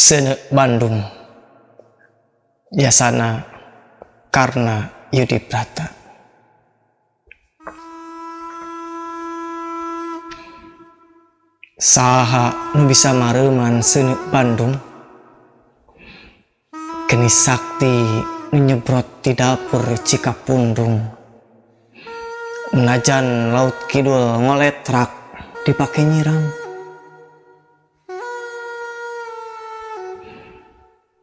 Seuneu Bandung Yasana Karna Yudhibrata. Saha nu bisa mareuman seuneu Bandung, geni sakti nu nyebrot di dapur Cikapundung. Najan laut kidul ngoletrak dipake nyirang.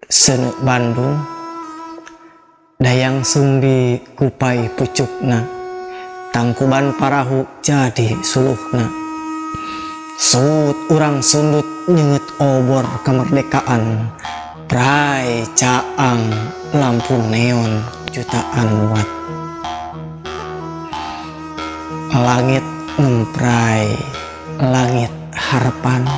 Seuneu Bandung dayang sumbi kupai pucukna, tangkuban parahu jadi suluhna. Sut urang sundut nyenget obor kemerdekaan, prai caang lampu neon jutaan watt. Langit ngemprai, langit harapan.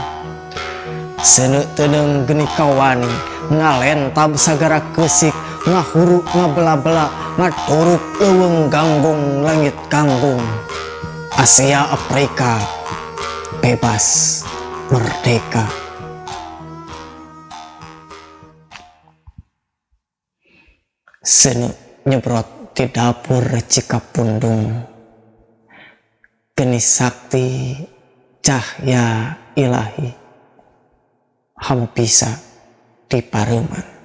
Seuneu teudeung geni kawani, ngalentab sagara keusik, ngahuru ngabela-bela, ngaduruk leuweung ganggung langit kangkung. Asia Afrika bebas merdeka. Seuneu nyebrot di dapur Cikapundung, geni sakti cahya ilahi hampisa di pareuman.